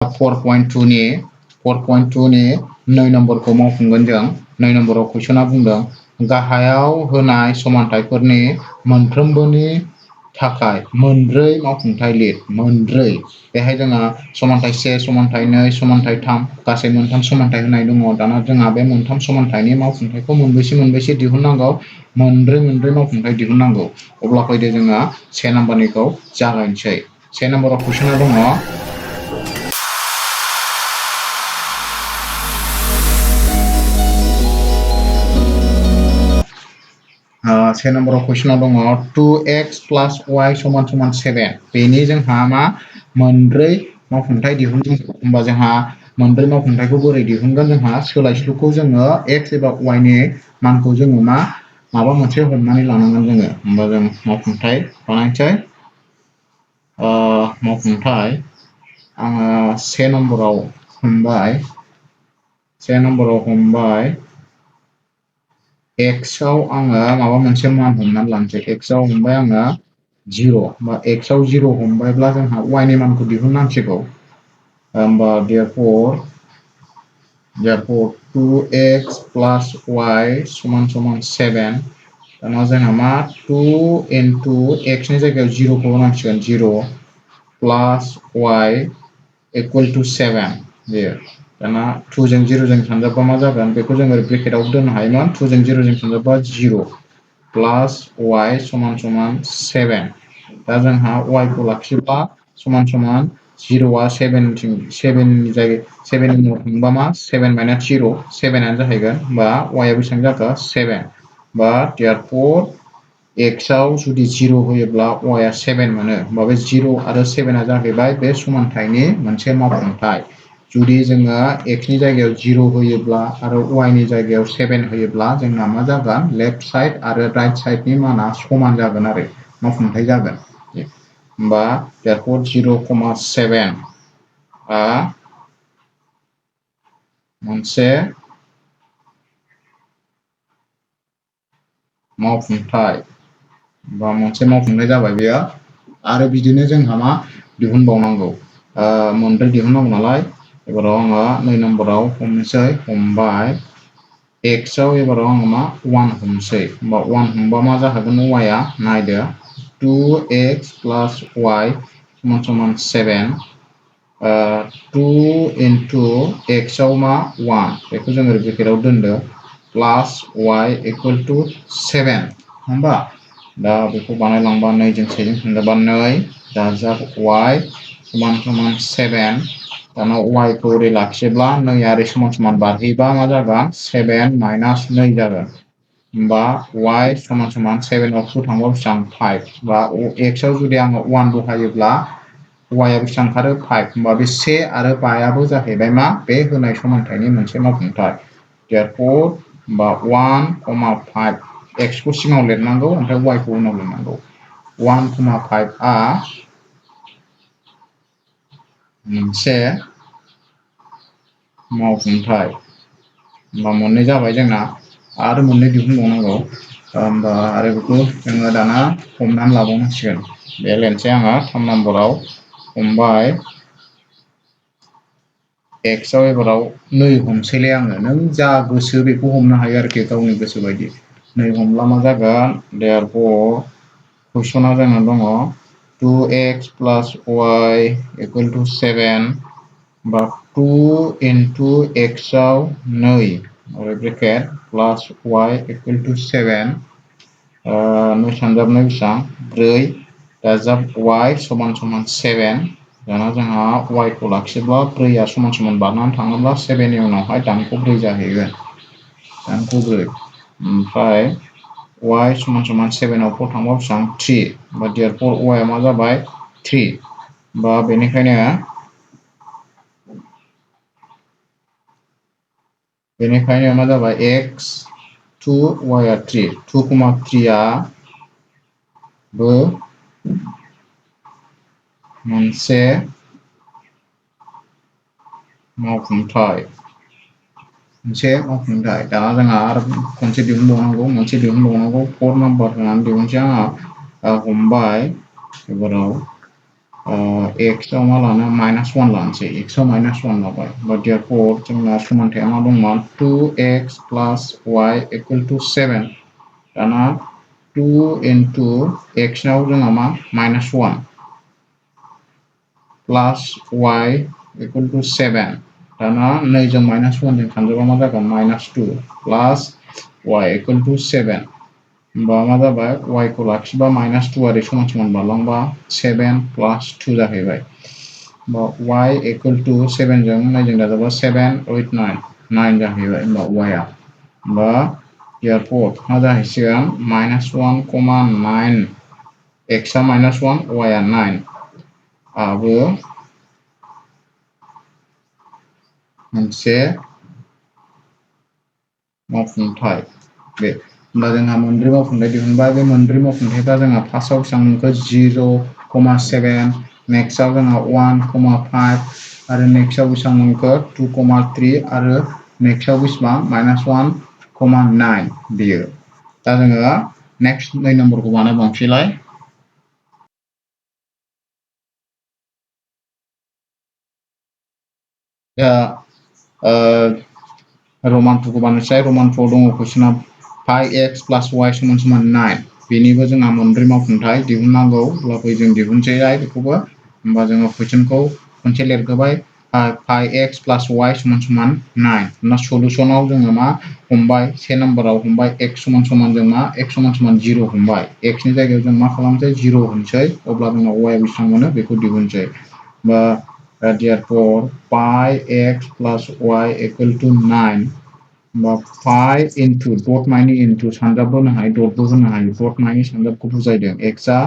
4.2 नि 2 नम्बरखौ मावफुंगोन जों 2 नम्बराव कुइसना बुंदों गाहायाव होनाय समानथायफोरनि मोनफ्रोमबोनि थाखाय मोनब्रै मावफुंथाय लिर मोनब्रै बेहाय जोंहा समानथाय 1 समानथाय 2 समानथाय 3 गासै मोनथाम समानथाय होनाय दङ दाना जोंहा बे मोनथाम समानथायनि मावफुंथायखौ मोनबेसे दिहुननांगौ मोनब्रै मावफुंथाय दिहुननांगौ अब्ला फैदो जोङो 1 नम्बरनिखौ जागायनोसै 1 नम्बराव कुइसना दङ 1 नम्बराव कुइसना दङ 2x + y = 7 बेनि जोंहा मा मोनब्रै मावफुंथाय दिहुननांगौ होनबा जोंहा मोनब्रै मावफुंथायखौ बोरै दिहुनगोन जोंहा सोलायस्लुखौ जोङो x एबा y नि मानखौ जोङो माबा मोनसे हमनानै लानांगोन जोङो होनबा जों मावफुंथाय बानायनोसै मावफुंथाय आङो 1 नम्बराव हमबाय x आव आङो माबा मोनसे मान हमनानै लानोसै x आव हमबाय आङो 0 बा x आव 0 हमबायब्ला जोंहा y नि मानखौ दिहुननांसिगौ होमबा therefore 2x + y = 7 दाना जोंहा मा 2 into x नि जायगायाव 0 खौ होनांसिगोन 0 plus y = 7 बेयो दाना 2 जों 0 जों सानजाबबा मा जागोन बेखौ जोङो ब्रेकेटआव दोननो हायोमोन 2 जों 0 जों सानजाबबा 0 plus y = 7 दा जोंहा y खौ लाखियोब्ला समान 0आ 7 नि जायगायाव 7 नि उनाव थांबा मा 7 - 0 7 आनो जाहैगोन होमबा y आ बेसेबां जाखो 7 बा therefore x आव जुदि 0 होयोब्ला y आ 7 मोनो होमबा बे 0 आरो 7 आ जाहैबाय बे समानथायनि मोनसे मावफुंथाय जुदि जोङो x नि जायगायाव 0 होयोब्ला आरो y नि जायगायाव 7 होयोब्ला जोंना मा जागोन लेफ्ट साइड आरो राइट साइडनि माना समान जागोन आरो मावफुंथाय जागोन होमबा therefore 0,7 आ मोनसे मावफुंथाय बा मोनसे मावफुंथाय जाबाय बेयो आरो बिदिनो जोंहा मा दिहुनबावनांगौ मोनब्रै दिहुननांगौ नालाय एबाराव आङो 2 नम्बराव हमबाय x आव एबाराव आङो मा 1 हमसै होमबा 1 हमबा मा जाहैगोन y आ नायदो 2x + y = 7 2 into x आव मा 1 बेखौ जोङो ब्रेकेटआव दोनदो plus y = 7 होमबा दा बेखौ बानायलांबा 2 जों 7 जों सानजाबा 2 दाजाब y = 7 दाना y खौ ओरै लाखियोब्ला 2 आ ओरै समान बारहैबा मा जागोन 7 - 2 जागोन होमबा y = 7 आव 2 थांबा बेसेबां 5 बा x आव जुदि आङो 1 बहायोब्ला y आ बेसेबां ओंखारो 5 होमबा बे 1 आरो 5 आबो जाहैबाय मा बे होनाय समानथायनि मोनसे मावफुंथाय therefore होमबा 1,5 x खौ सिगाङाव लिरनांगौ ओमफ्राय y खौ उनाव लिरनांगौ 1,5 आ मोनसे मावफुंथाय होमबा मोननै जाबाय जोंना आरो मोननै दिहुनबावनांगौ होमबा आरो बेखौ जोङो दाना हमनानै लाबावनांसिगोन बे लिरनोसै आङो 3 नम्बराव हमबाय x आव एबाराव 2 हमसैलाय आङो नों जा गोसो बेखौ हमनो हायो आरोखि गावनि गोसो बायदि 2 हमब्ला मा जागोन therefore कुइसना जोंना दङ 2x + y = 7 बा 2 into x आव 2 ओरै ब्रेकेट plus y = 7 2 सानजाब 2 बेसेबां 4 दाजाब y = 7 दाना जोंहा y खौ लाखियोब्ला 4 आ समान बारनानै थाङोब्ला 7 नि उनावहाय दानख' 4 जाहैगोन दानख' 4 ओमफ्राय y = 7 आव 4 थांबा बेसेबां 3 बा therefore y आ मा जाबाय 3 बा बेनिखायनो मा जाबाय x 2 y आ 3 2,3 आ बो मोनसे मावफुंथाय दाना जोंहा आरो मोनसे दिहुनबावनांगौ 4 नम्बर होनानै दिहुनसै आङो हमबाय एबाराव x आव मा लानो -1 लानोसै x आव -1 लाबाय but therefore जोंना समानथाया मा दंमोन 2x plus y equal to 7 दाना 2 into x आव जोंहा मा -1 plus y equal to 7 दाना नैजों -1 जों खानजोबा मा जागोन -2 plus y equal to 7 होमबा मा जाबाय y खौ लाखिबा -2 ओरै समान समान बारलांबा 7 plus 2 जाहैबाय होमबा y equal to 7 जों 9 जों दाजाबा 7 8 9 9 जाहैबाय होमबा y आ होमबा therefore मा जाहैसिगोन -1,9 x आ -1 y आ 9 आबो मोनसे मावफुंथाय बे होमबा जोंहा मोनब्रै मावफुंथाय दिहुनबाय बे मोनब्रै मावफुंथायफ्रा जोंहा फार्स्टआव बेसेबां मोनखो 0,7 नेक्स्टआव जोंहा 1,5 आरो नेक्स्टआव बेसेबां मोनखो 2,3 आरो नेक्स्टआव बेसेबां -1,9 बियो दा जोङो नेक्स्ट 2 नम्बरखौ बानायबावनोसैलाय दा रमान 2 खौ बानायनोसै रमान 2 दङ कुइसना 5x plus y = 9 बेनिबो जोंहा मोनब्रै मावफुंथाय दिहुननांगौ अब्ला जों दिहुनसैलाय बेखौबो होमबा जोङो कुइसनखौ खनसे लिरग्रोबाय 5x plus y = 9 ना सलुशनाव जोङो मा हमबाय से नम्बराव हमबाय x = जों मा x = 0 हमबाय x नि जायगायाव जों मा खालामसै 0 होनसै अब्ला जोंना y आ बेसेबां मोनो बेखौ दिहुनसै बा therefore 5x plus y equal to 9 बा 5 into dot माइनि into सानजाबबो होनो हायो dotबो होनो हायो dot माइनि सानजाबखौ बुजायदों x आ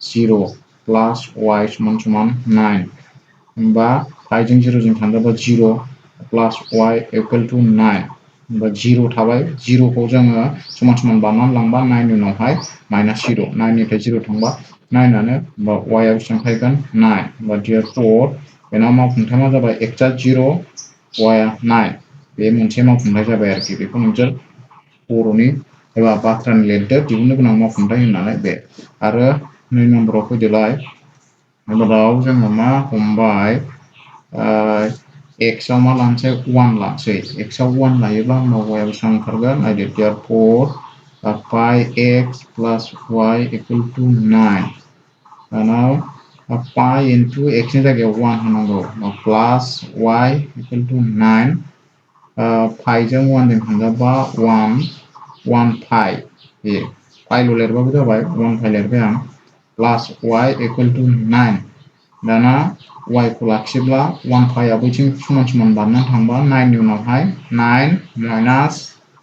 0 plus y = 9 होमबा 5 जों 0 जों सानजाबा 0 plus y equal to 9 होमबा 0 थाबाय 0 खौ जोङो समान समान बानायनानै लांबा 9 नि उनावहाय -0 9 निफ्राय 0 थांबा 9 आनो होमबा y आ बेसेबां फैगोन 9 होमबा therefore बेना मावफुंथाया मा जाबाय x आ 0 y आ 9 बे मोनसे मावफुंथाय जाबाय आरोखि बेखौ नोंसोर बर'नि एबा बाथ्रानि लिरदो दिहुननो गोनां मावफुंथाय होननानै बे आरो 2 नम्बराव फैदोलाय एबाराव जोङो मा हमबाय x आव मा लानोसै 1 लानोसै x आव 1 लायोब्ला होमबा y आ बेसेबां ओंखारगोन नायदो therefore 5x plus y equal to 9 दाना pi into x नि जायगायाव 1 होनांगौ plus y equal to 9 pi जों 1 जों थांजाबा 1 pi बे pi ल' लिरबाबो जाबाय 1 pi लिरबाय आं plus y equal to 9 दाना y खौ लाखियोब्ला 1 pi आ बैथिं समान समान बारनानै थांबा 9 नि उनावहाय 9 minus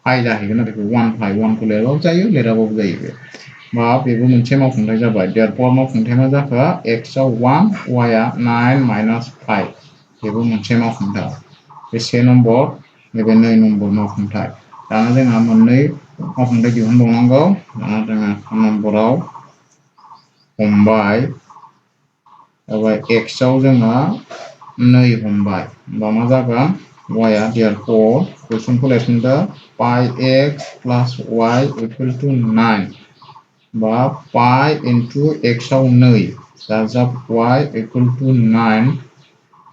pi जाहैगोन आरोखि 1 pi 1 खौ लिरबाबो जायो लिराबाबो जायो बे बा बेबो मोनसे मावफुंथाय जाबाय therefore मावफुंथाया मा जाखो x आव 1 y आ 9 minus pi बेबो मोनसे मावफुंथाय बे से नम्बर नैबे 2 नम्बर मावफुंथाय दाना जोंहा मोननै मावफुंथाय दिहुनबावनांगौ दाना जोङो 3 नम्बराव हमबाय एबा x आव जोङो 2 हमबाय होमबा मा जागोन y आ therefore कुइसनखौ लिरफिनदो 5x plus y equal to 9 बा pi into x आव 2 दाजाब y equal to 9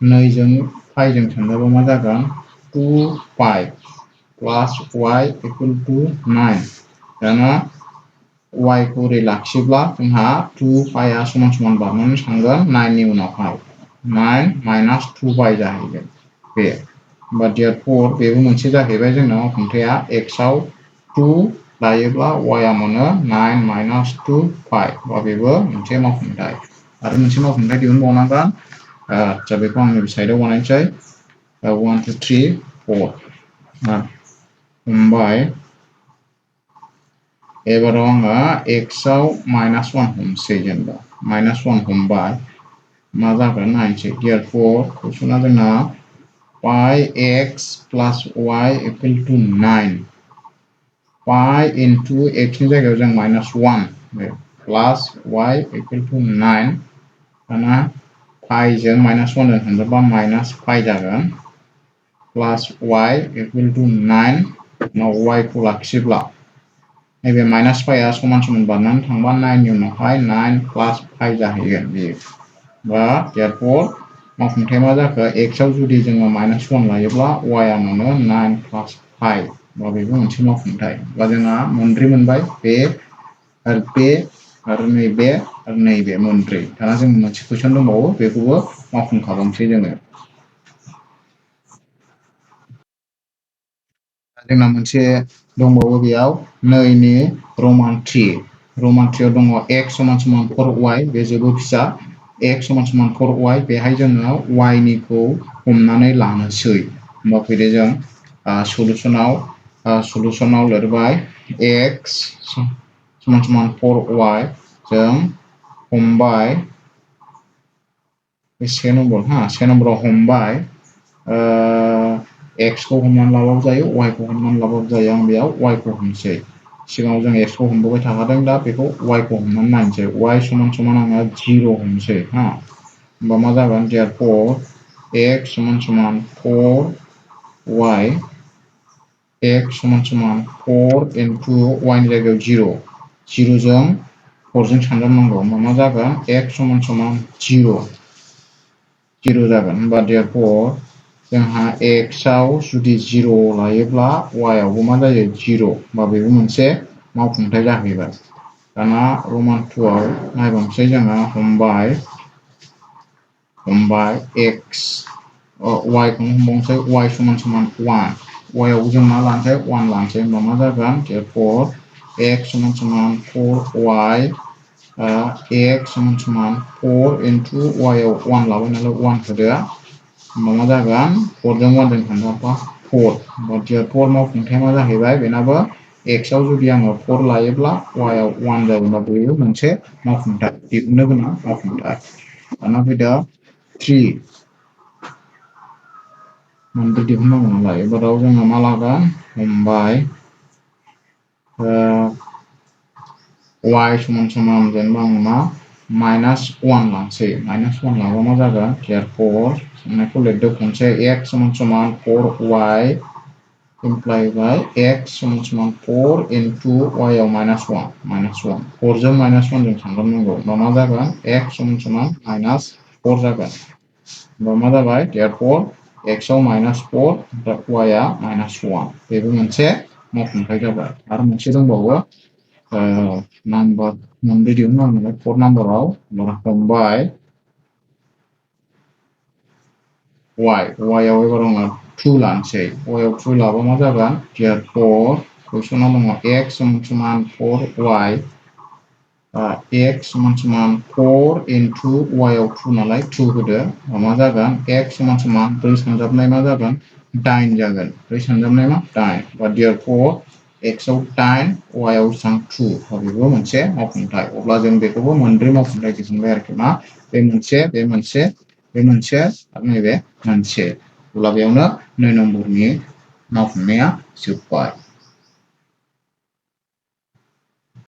2 जों pi जों थांजाबा मा जागोन 2 pi plus y equal to 9 दाना y खौ ओरै लाखियोब्ला जोंहा 2 pi आ समान समान बारनानै थांगोन 9 नि उनावहाय 9 minus 2 pi जाहैगोन बे होमबा therefore बेबो मोनसे जाहैबाय जोंना मावफुंथाया x आव 2 लायोब्ला y आ मोनो 9 minus 2 pi बा बेबो मोनसे मावफुंथाय आरो मोनसे मावफुंथाय दिहुनबावनांगोन आচ্ছা बेखौ आं नैबे साइडआव बानायनोसै 1 2 3 4 हमबाय एबाराव आङो x आव -1 हमसै जेनेबा -1 हमबाय मा जागोन नायनोसै therefore कुइसना जोंना pi x plus y equal to 9 pi into x नि जायगायाव जों -1 plus y equal to 9 दाना pi जों -1 जों थांजाबा minus pi जागोन plus y equal to 9 उनाव y खौ लाखियोब्ला नैबे minus pi आ समान समान बारनानै थांबा 9 नि उनावहाय 9 plus pi जाहैगोन बेयो बा therefore मावफुंथाया मा जाखो x आव जुदि जोङो -1 लायोब्ला y आ मोनो 9 + 5 बा बेबो मोनसे मावफुंथाय बा जोंहा मोनब्रै मोनबाय बे आरो नैबे आरो नैबे मोनब्रै दाना जों मोनसे कुइसन दंबावो बेखौबो मावफुंखाबावनोसै जोङो जोंना मोनसे दंबावो बेयाव नैनि रमान 3 दङ x = 4y बे जोबोद फिसा x = 4y बेहाय जोङो y निखौ हमनानै लानोसै होमबा फैदो जों सलुसनाव लिरबाय x = 4y जों हमबाय से नम्बराव हमबाय x खौ हमनानै लाबाबो जायो y खौ हमनानै लाबाबो जायो आं बेयाव y खौ हमसै सिगाङाव जों x खौ हमबोबाय थाखादों दा बेखौ y खौ हमनानै नायनोसै y = आङो 0 हमसै होमबा मा जागोन therefore x = 4y x = 4 into y नि जायगायाव 0 जों 4 जों सानजाबनांगौ होमबा मा जागोन x = 0 जागोन होमबा therefore जोंहा x आव जुदि 0 लायोब्ला y आवबो मा जायो 0 होमबा बेबो मोनसे मावफुंथाय जाहैबाय दाना रमान 2 आव नायबावनोसै जोङो हमबाय x y खौनो हमबावनोसै y = 1 y आवबो जों मा लानोसै 1 लानोसै होमबा मा जागोन therefore x = 4y x = 4 into y आव 1 लाबाय नालाय 1 होदो होमबा मा जागोन 4 जों 1 जों थांजाबबा 4 होमबा therefore मावफुंथाया मा जाहैबाय बेनाबो x आव जुदि आङो 4 लायोब्ला y आव 1 जायोब्ला बेयो मोनसे मावफुंथाय दिहुननो गोनां मावफुंथाय दाना फैदो 3 मोनब्रै दिहुननांगौ नालाय एबाराव जोङो मा लागोन हमबाय y = जेनेबा आङो मा -1 लानोसै -1 लाबा मा जागोन therefore साननायखौ लिरदो खनसे x = 4y इमप्लाइ x = 4 into y आव -1 4 जों -1 जों सानजाबनांगौ होमबा मा जागोन x = -4 जागोन होमबा मा जाबाय therefore x आव -4 y आ -1 बेबो मोनसे मावफुंथाय जाबाय आरो मोनसे दंबावो नाम्बार मोनब्रै दिहुननांगौ नालाय 4 नाम्बाराव हमबाय y आव एबार आङो 2 लानोसै y आव 2 लाबा मा जागोन therefore कुइसनाव दङ x = 4y x = 4 into y आव 2 नालाय 2 होदो मा जागोन x = 3 सानजाबनाय मा जागोन 8 जागोन 3 सानजाबनाय मा 8 बा therefore x आव 8 y आव 2 बेबो मोनसे मावफुंथाय अब्ला जों बेखौबो मोनब्रै मावफुंथाय दिहुनबाय आरोखि ना बे मोनसे आरो नैबे मोनसे अब्ला बेयावनो 9 नम्बरनि मावफुंनाया जोब्बाय